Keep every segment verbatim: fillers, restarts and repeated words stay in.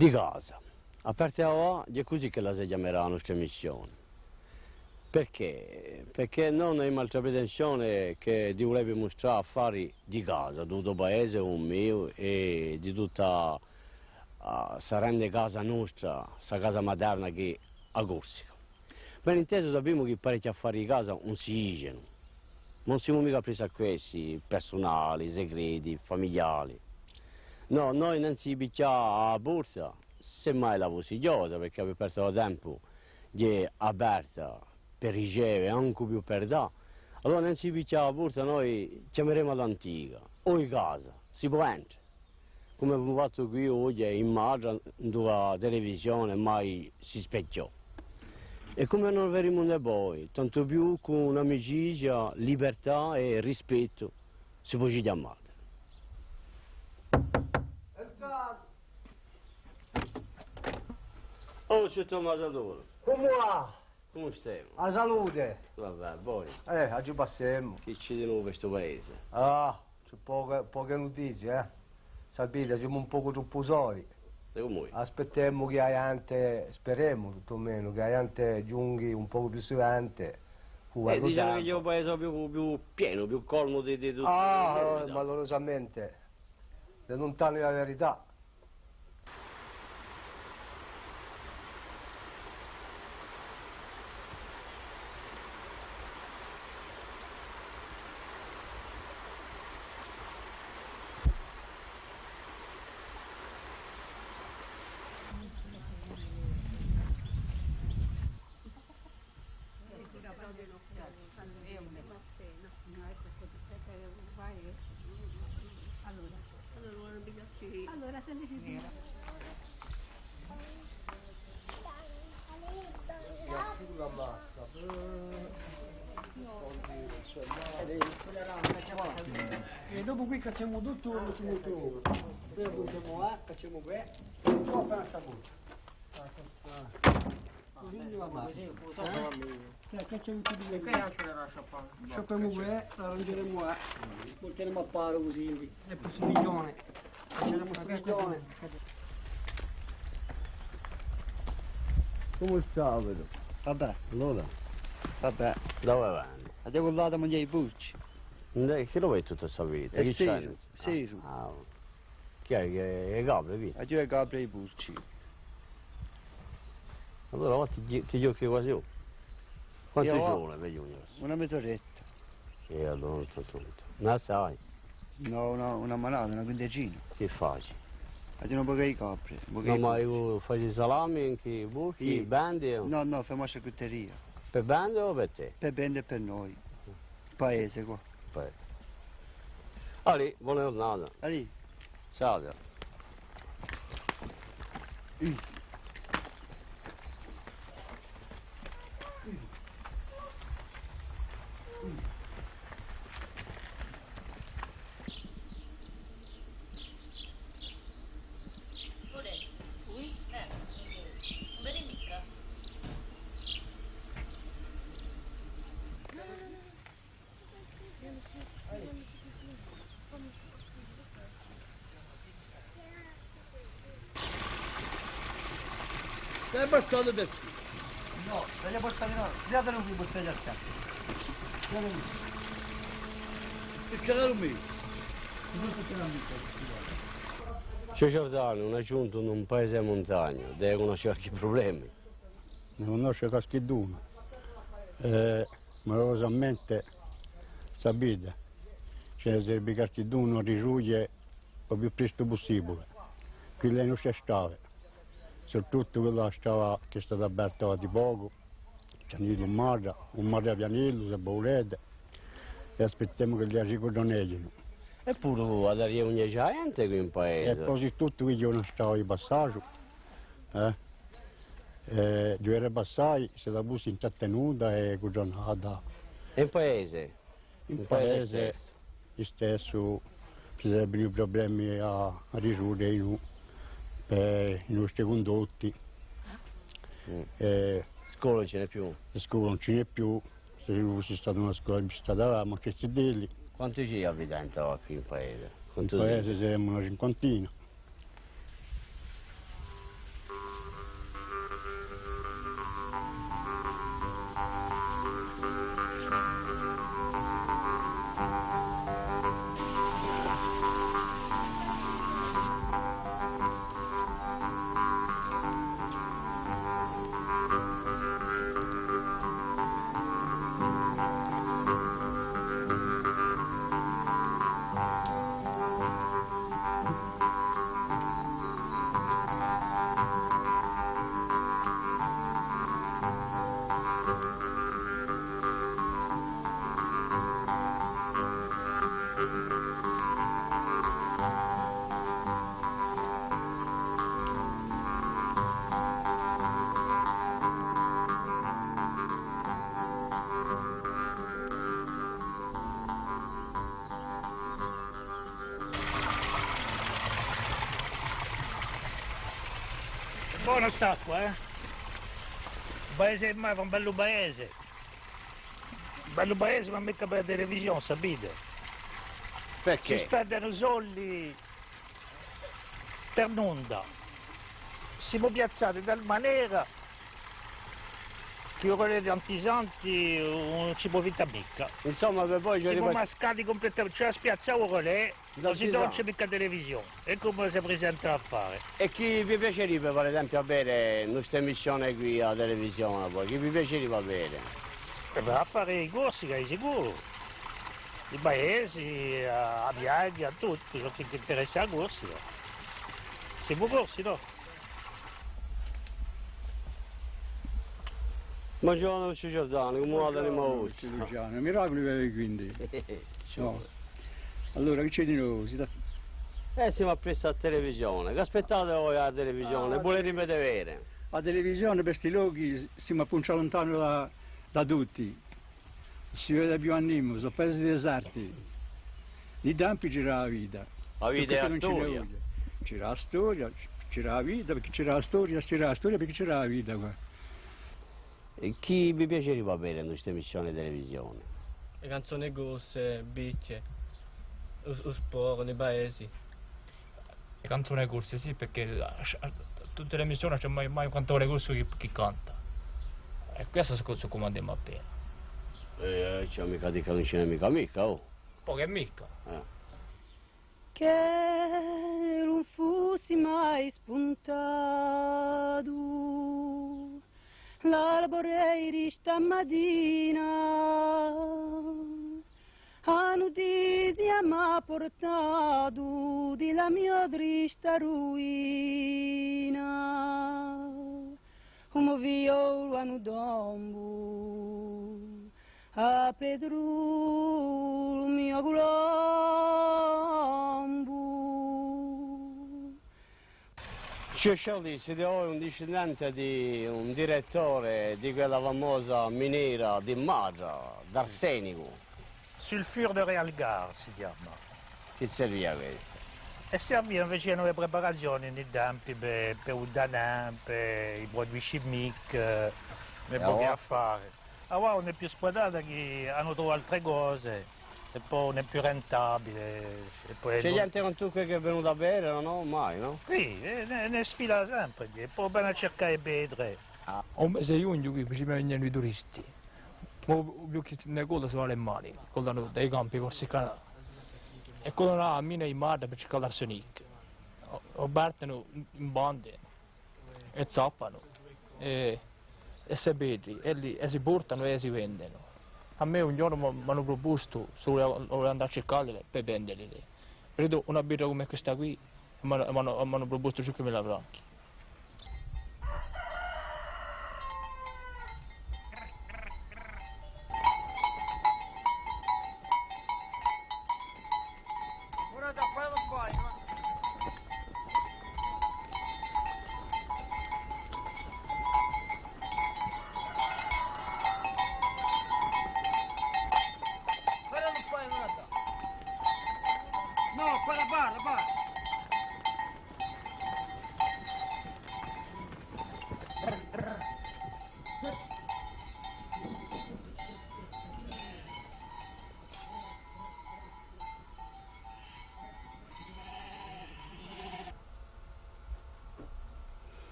Di casa. À parte avà, hè cusì ch'ella si chjamerà a nostra emissione. Perchè? Perchè no, no avemu altra pretensione chè di vulè vi mustrà affari di casa, di u to paese, u miu, è di tutta, ah, sta grande casa nostra, sta casa materna chì hè a Corsica. Ben intesu, sapemu chì parechji affari di casa ùn si dicenu, ma ùn simu micca appressu à questi, persunali, secreti, famigliali. Nò, noi ùn si pichja à a porta, semmai a fussi chjosa, perchè per tantu tempu hè aperta per riceve, ancu più per dà. Allora ùn si pichja à a porta, noi chjameremu à l'antica, o in casa, si pò entre. Cum'è avemu fattu quì oghje in Marra, induva a televisione mai si spechjò. È cum'è no vedemu ind'è voi, tantu più cù un'amicizia, libertà è rispettu, si pò dì chjamate. Oh, signor Tommaso, allora. Cumu và? Cumu stemu? A salute! Và bè, bonu. Eh, oghje passemu. Chì ci hè di novu in stu paese? Ah, ci hè poche, poche nutizie, eh. Sapete, simu un pocu troppu soli. È cumu hè? Aspettemu chì a ghjente, speremu, tuttu o menu, chì a ghjente ghjunghji un pocu più suvente, cù... Eh, dicenu chì hè u paese più, più pienu, più colmu di, di tutti i... Ah, eh, malurosamente, hè luntanu da a verità. Allora, allora, se ne si... È dopu quì cacciemu tuttu, tuttu, tuttu. Quì cacciemu quì, quì appena sta porta. Cusì ùn và male. Cusì, cusì. Eh? Chì, chì ci hè tuttu... È quì ancu ci hè da sciappà. Sciappemu quì, l'arrangeremu quì. Vulteremu à paru cusì. Hè più sufficiente. Facemu stu piglione. Cumu stà, Pietru? Và bè. Allora? Và bè. Duve vanu? Aghju cullatu à manghjà i purci. Indè, chì lu vedi tutta sta vita? Chì ci hè? Seru, seru. Ah, ah. Chì hai, chì, e capre, chì? Aghju e capre è i purci. Allora, và, ti, ti ghjochi quasi. Quantu ci vole per ghjunghje? Una mezz'oretta. È allora ùn tantu. Ùn assai? Nò, una, una manata, una quindecina. Chì faci? Aghju un pocu di capre, un pocu di... Nò, ma eiu faci salami, ancu purci, vendi o? Nò, nò, femu a charcuteria. Per vende o per tè? Per vende è per noi. Paese quà. Paese. Allez, bona ghjurnata. Allez. Ciao, ciao. L'hai portatu per... Nò, l'hai portatu, nò. Pigliatelu quì, portati à casa. Pigliatelu quì. È chjalalu meiu. Signor Giordano, ùn hè ghjuntu in un paese di muntagna, deve cunnosce qualchì prublemi. Ne cunnoscu qualchidunu. Eh, malurosamente, sapete, ci ne serve qualchidunu à risorghje u più prestu pussibule. Quella hè a nostra strada, soprattuttu quella strada chì hè stata aperta di pocu, ci hè un marra, un marra pianellu, s'è vo vulete, è aspettemu ch'elli a ricuddunegghjinu. Eppuru, hà da riunghje a ghjente quì in paese. È po soprattuttu quì ci hè una strada di passaghju, eh? Eh, duverebbe passà, s'ella fussi intrattenuta è cuddunata. È in paese? In paese istessu ci sarebbenu i prublemi à, à risolve per i nostri cundotti. Mm. Eh, scola ùn ci n'hè più? A scola ùn ci n'hè più, s'ellu fussi stata una scola, sarebbe stata là, ma ci hè zitelli. Quanti ci hè abitanti quì in paese? In paese saremu una cinquantina. Questa acqua, eh? Un paese, ma un bellu paese. Un bellu paese, ma micca per a televisione, sapete? Perchè? Si spendenu soldi per nunda. Simu piazzati in tal manera chì u relè di Tanti Santi ùn ci prufitta micca. Insomma, per voi... Simu mascati cumplettamente, ci hà spiazzatu u relè. Ùn si torna micca à a televisione. È cum'è si presenta l'affare? È chì vi piacerebbe, per esempiu, avè in sta emissione quì à a televisione, voi? Chì vi piacerebbe avè? È per affari di Corsica, di sicuru. I paesi, a, a piaghja, tuttu ciò chì interessa a Corsica. Simu Corsi, nò? Bonghjornu, Luciu Giordani, cumu và l'anima vostra? Bonghjornu, Luciu Giordani, miraculi per voi quindi. Nò. Allora, chì ci hè di novu? Site... Eh, simu appressu à a televisione. Chì aspettate voi à a televisione? Ah, vulete vede? A televisione per sti lochi s-, simu appunciati luntanu da, da tutti. Si vede più à nimu, sò paesi deserti. Di tempi c'era a vita. A vita è a storia. C'era a storia, c'era a vita, perchè c'era a storia, c'era a storia, perchè c'era a vita quà. È chì vi piacerebbe avè in sta emissione di televisione? E canzone corse, vechje, u, u sport, i paesi. E canzone corse, sì, perchè a, a, tutte l'emissioni ùn ci hè mai, mai un cantore corsu chì, chì canta. È queste sò, sò cum'andemu appena. Eh, eh, ci hè micca à dì chì ùn ci n'hè micca, micca, oh. Pocu è micca. Eh. Ch'ellu ùn fussi mai spuntatu l'albore di stamatina, a nutizia m'hà purtatu di la mio trista ruina. U mo figliolu à u tombu, à Petru u mio culombu. Signor Charlie, site voi un discendente di un direttore di quella famosa miniera di Marra, d'arsenico. Sulfure de Realgar si chjama. Chì servia quessa? È servia, facianu e preparazioni in i tempi per, per u danà, per i produits chimiques, eh, per pochi affari. Avà ùn hè più spulatata chì anu trovu altre cose, è po ùn hè più rentabile, è po... Ci hè ghjente quantunque chì hè venuta à vede, nò? Mai, nò? Quì, eh, ne, ne sfila sempre, è po vene à circà e petre. Ah. À u mese di ghjugnu quì, ci vene i turisti. Ma u, u più chì ne cola sò l'animali, colanu da i campi corsicani. È colanu à a mina di Marra per circà l'arsenic. O, o partenu in, in bande, è zappanu, è, è si perde, è li, è si portanu è si vendenu. À mè un ghjornu m', m'anu prupostu s'o vulia, o vulia andà à circalli per vendeli. Vedu una birra cum'è questa quì, è m'anu, m'anu, m'anu prupostu cinquemila franchi. Nò, para, para, para.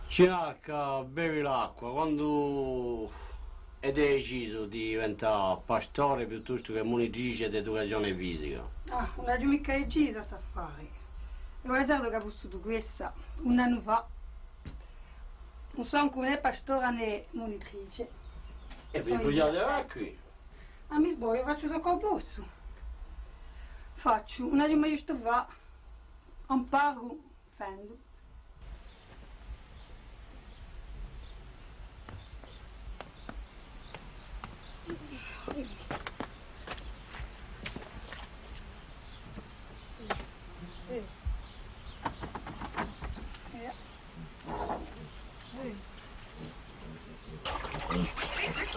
Cinacca, bevi l'acqua. Quandu avete decisu di diventà pastore piuttostu chè munitrice d'educazione fisica? Ah, ùn l'aghju micca decisa st'affare. Hè u azardu chì hà pussutu quessa, un annu fà. Ùn sò nè pastora nè munitrice. È vi pudiate levà quì? Ah, mi sboiu, facciu ciò ch'o possu. Facciu, ùn aghju mai vistu fà, amparu, fendu.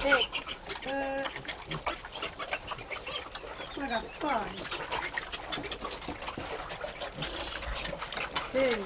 Eh, eh, ma chì fai? Eh.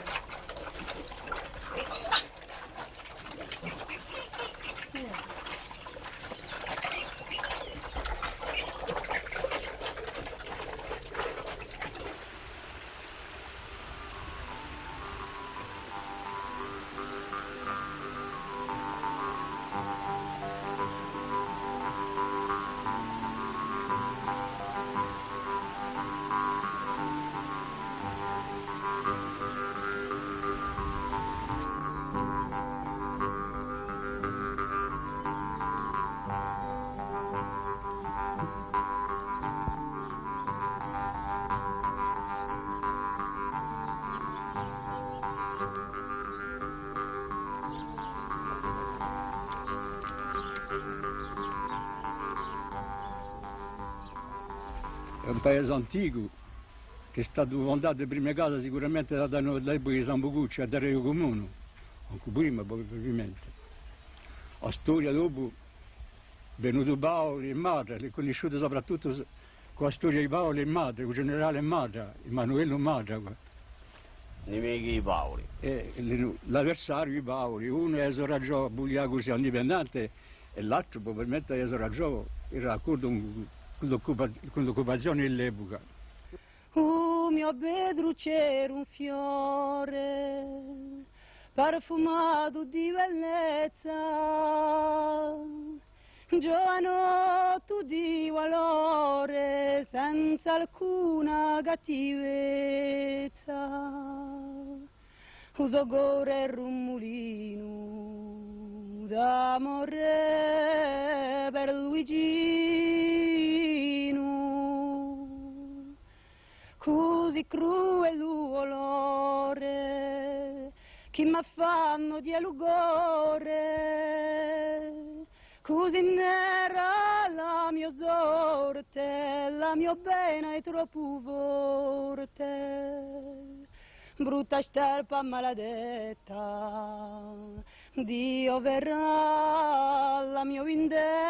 Hè un paese anticu, chì hè statu fondatu, e prime case sicuramente da, da, da l'epica di Sambucucci, da Re Cumunu, ancu prima, probabilmente. A storia dopu, hè venutu Paoli è Madra, hè cunnisciutu soprattuttu s-, cù a storia di Paoli è Madra, cù u generale Madra, Emanuellu Madra. Nemicu di Paoli. È l-, l'avversariu di Paoli, unu hè Soraggiò, vulia cusì indipendente, è l'altru, probabilmente, hè Soraggiò, era d'accordu cù, cù l'occupa-, cù l'occupazione di l'epica. U mio petru c'era un fiore parfumatu di bellezza, giovanottu di valore, senza alcuna cattivezza. U so core era un mulinu d'amore per Luiginu. Cusì crudele u dolore chì m'affanna di lu core, cusì nera la mio sorte, la mio pena hè troppu forte. Brutta sterpa maladetta, Diu verrà la mio vindetta.